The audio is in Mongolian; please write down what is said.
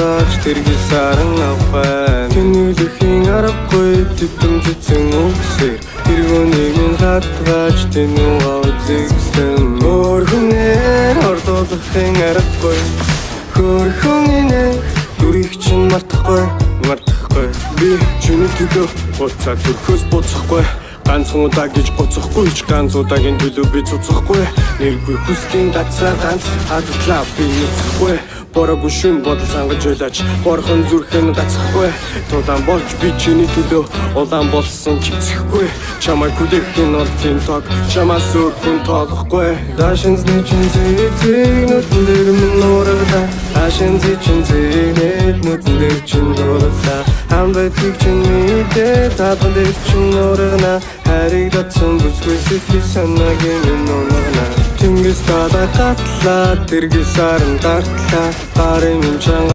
хатгааж тэргийг саран авах. Тэнүүлэхийн аргагүй титэн цэцэн үгсээр тэргүүнийг минь хатгааж тэнүүга үзэгсэн. Өөр хүнээр орлуулахын аргагүй, хөөрхөн инээх дүрийг чинь мартахгүй, мартахгүй. Би чиний төлөө буцаа төрхөөс буцахгүй. Ганцхан удаа гэж гоцохгүй ч, ганц удаагийн төлөө би цуцахгүй. Нэргүй хүслийн гацаа ганц хадлаа би нүцэхгүй. Бороогүй шүн бодол сангаж ойлаач, борхон зүрхэн гацхгүй. Тулаан болж би чиний төлөө улаан болсон чивцэхгүй. Чамайг хүлээхийн олдын тог чамаас өөр хүн тоолохгүй. Даашинзны чин зэг нүдэн дээр минь нуурагдаа. Даашинзны чин зэг нүдэн дээр чин дуурлаа. Хам байдгийг чин мэдээ, таалган дээр чин нуургана. Хайрыг татсан бүсгүй сэтгэл санаагийн минь унагна. Тэнгис далай гатлаа, тэргис саран дартлаа. Гарын минь чанга.